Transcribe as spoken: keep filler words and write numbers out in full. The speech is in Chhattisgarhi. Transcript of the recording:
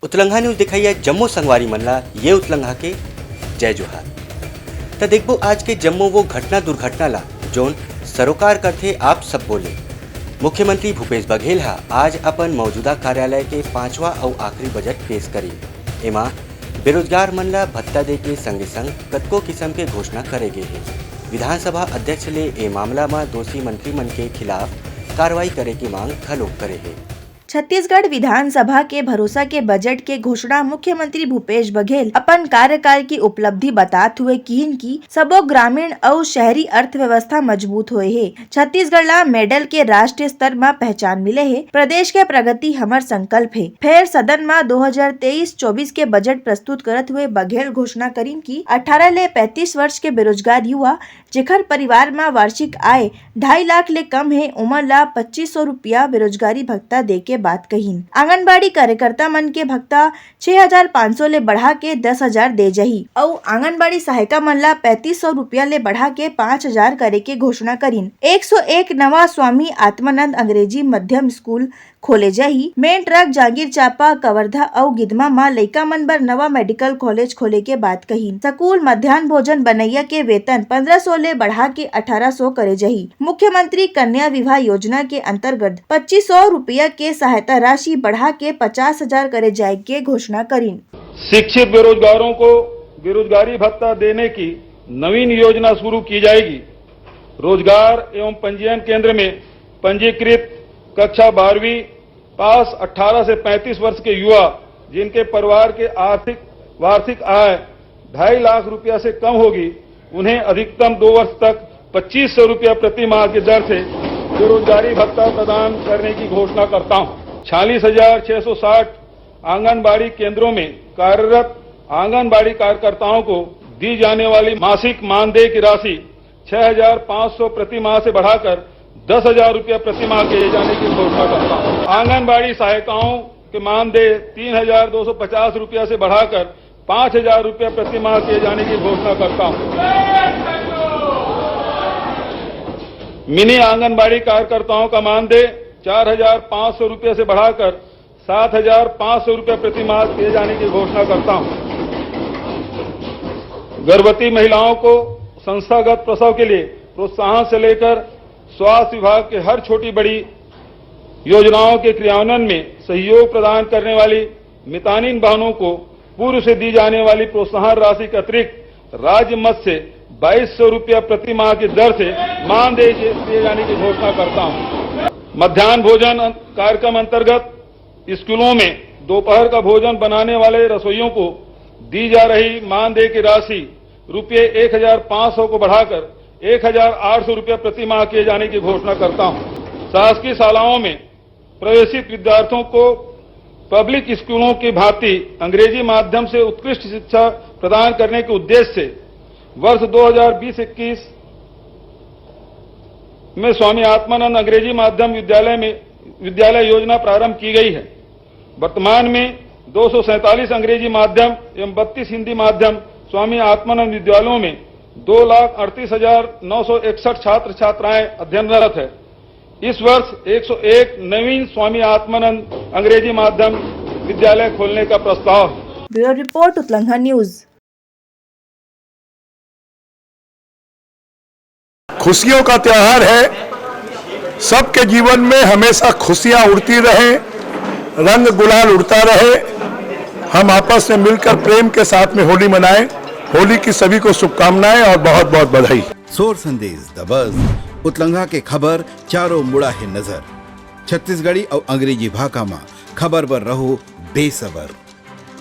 उतलंघा न्यूज देखइया जम्मो संगवारी मन ला ये उतलंघा के जय जोहार। त देखबो आज के जम्मो वो घटना दुर्घटना ला, जोन सरोकार करथे आप सब्बो ले। मुख्यमंत्री भूपेश बघेल ह आज अपन मौजूदा कार्यालय के पांचवा अउ आखिरी बजट पेश करिन। एमा बेरोजगार मन ला भत्ता दे के संगे संग कतको किसम के घोषणा करे गे हे। विधानसभा अध्यक्ष ले ए मामला म दोषी मंत्री मन के खिलाफ कार्रवाई करे के मांग घलोक करे हे। छत्तीसगढ़ विधानसभा के भरोसा के बजट के घोषणा मुख्यमंत्री भूपेश बघेल अपन कार्यकाल की उपलब्धि बतात हुए किहिन कि सबो ग्रामीण अउ शहरी अर्थव्यवस्था मजबूत होए हे। छत्तीसगढ़ ला मेडल के राष्ट्रीय स्तर म पहचान मिले हे। प्रदेश के प्रगति हमर संकल्प हे। फेर सदन म दो हज़ार तेईस चौबीस के बजट प्रस्तुत करत हुए बघेल घोषणा करिन कि अठारह ले पैंतीस वर्ष के बेरोजगार युवा जेखर परिवार म वार्षिक आय ढाई लाख ले कम हे, ओमन ला पच्चीस सौ रुपया बेरोजगारी भत्ता दे के बात कहिन। आंगनबाड़ी कार्यकर्ता मन के भत्ता छह हजार पाँच सौ ले बढ़ा के दस हजार दे जाही अउ आंगनबाड़ी सहायिका मन ला पैंतीस सौ रुपया ले बढ़ा के पाँच हजार करे के घोषणा करिन। एक सौ एक नवा स्वामी आत्मानंद अंग्रेजी मध्यम स्कूल खोले जाही। मेन ट्रक जांगीर चांपा, कवर्धा अउ गिदमा म लइका मन बर नवा मेडिकल कॉलेज खोले के बात कहिन। स्कूल मध्यान्ह भोजन बनैया के वेतन पन्द्रह सौ ले बढ़ा के अठारह सौ करे जाही। मुख्यमंत्री कन्या विवाह योजना के अंतर्गत पच्चीस सौ रुपया के सहायता राशि बढ़ा के पचास हजार करे जाए के घोषणा करिन। शिक्षित बेरोजगारों को बेरोजगारी भत्ता देने की नवीन योजना शुरू की जाएगी। रोजगार एवं पंजीयन केंद्र में पंजीकृत कक्षा बारहवीं पास अठारह से पैंतीस वर्ष के युवा, जिनके परिवार के आर्थिक, वार्षिक आय ढाई लाख रुपया से कम होगी, उन्हें अधिकतम दो वर्ष तक पच्चीस सौ रुपया प्रति माह की दर से बेरोजगारी भत्ता प्रदान करने की घोषणा करता हूँ। छियालीस हजार छह सौ साठ आंगनबाड़ी केंद्रों में कार्यरत आंगनबाड़ी कार्यकर्ताओं को दी जाने वाली मासिक मानदेय की राशि छह हजार पाँच सौ प्रति माह से बढ़ाकर दस हजार रुपया प्रति माह किए जाने की घोषणा करता हूँ। आंगनबाड़ी सहायिकाओं के मानदेय तीन हजार दो सौ पचास रुपया से बढ़ाकर पाँच हजार रुपया प्रति माह किए जाने की घोषणा करता हूँ। मिनी आंगनबाड़ी कार्यकर्ताओं का मानदेय चार हजार पाँच सौ रुपये से बढ़ाकर सात हजार पाँच सौ रुपये प्रति माह दिए जाने की घोषणा करता हूं। गर्भवती महिलाओं को संस्थागत प्रसव के लिए प्रोत्साहन से लेकर स्वास्थ्य विभाग के हर छोटी बड़ी योजनाओं के क्रियान्वयन में सहयोग प्रदान करने वाली मितानिन बहनों को पूर्व से दी जाने वाली प्रोत्साहन राशि के अतिरिक्त राज्य मद से बाईस सौ रुपया प्रति माह की दर से मानदेय दिए जाने की घोषणा करता हूं। मध्यान्ह भोजन कार्यक्रम अंतर्गत स्कूलों में दोपहर का भोजन बनाने वाले रसोइयों को दी जा रही मानदेय की राशि रुपये एक हजार पाँच सौ को बढ़ाकर एक हजार आठ सौ रुपये प्रति माह किए जाने की घोषणा करता हूं। शासकीय शालाओं में प्रवेशित विद्यार्थियों को पब्लिक स्कूलों की भांति अंग्रेजी माध्यम से उत्कृष्ट शिक्षा प्रदान करने के उद्देश्य से वर्ष दो हज़ार बीस इक्कीस में स्वामी आत्मानंद अंग्रेजी माध्यम विद्यालय में, विद्यालय योजना प्रारंभ की गई है। वर्तमान में दो सौ सैंतालीस अंग्रेजी माध्यम एवं बत्तीस हिंदी माध्यम स्वामी आत्मानंद विद्यालयों में दो लाख अड़तीस हजार नौ सौ इकसठ छात्र छात्राएं अध्ययनरत है। इस वर्ष एक सौ एक नवीन स्वामी आत्मानंद अंग्रेजी माध्यम विद्यालय खोलने का प्रस्ताव है। Bureau report, Utlangha news. खुशियों का त्योहार है। सबके जीवन में हमेशा खुशियां उड़ती रहें, रंग गुलाल उड़ता रहे। हम आपस में मिलकर प्रेम के साथ में होली मनाएं। होली की सभी को शुभकामनाएं और बहुत बहुत बधाई। सोर संदेश दबस, उतलंघा के खबर चारों मुड़ा है नजर। छत्तीसगढ़ी अउ अंग्रेजी भाखा म खबर बर रहो बेसबर।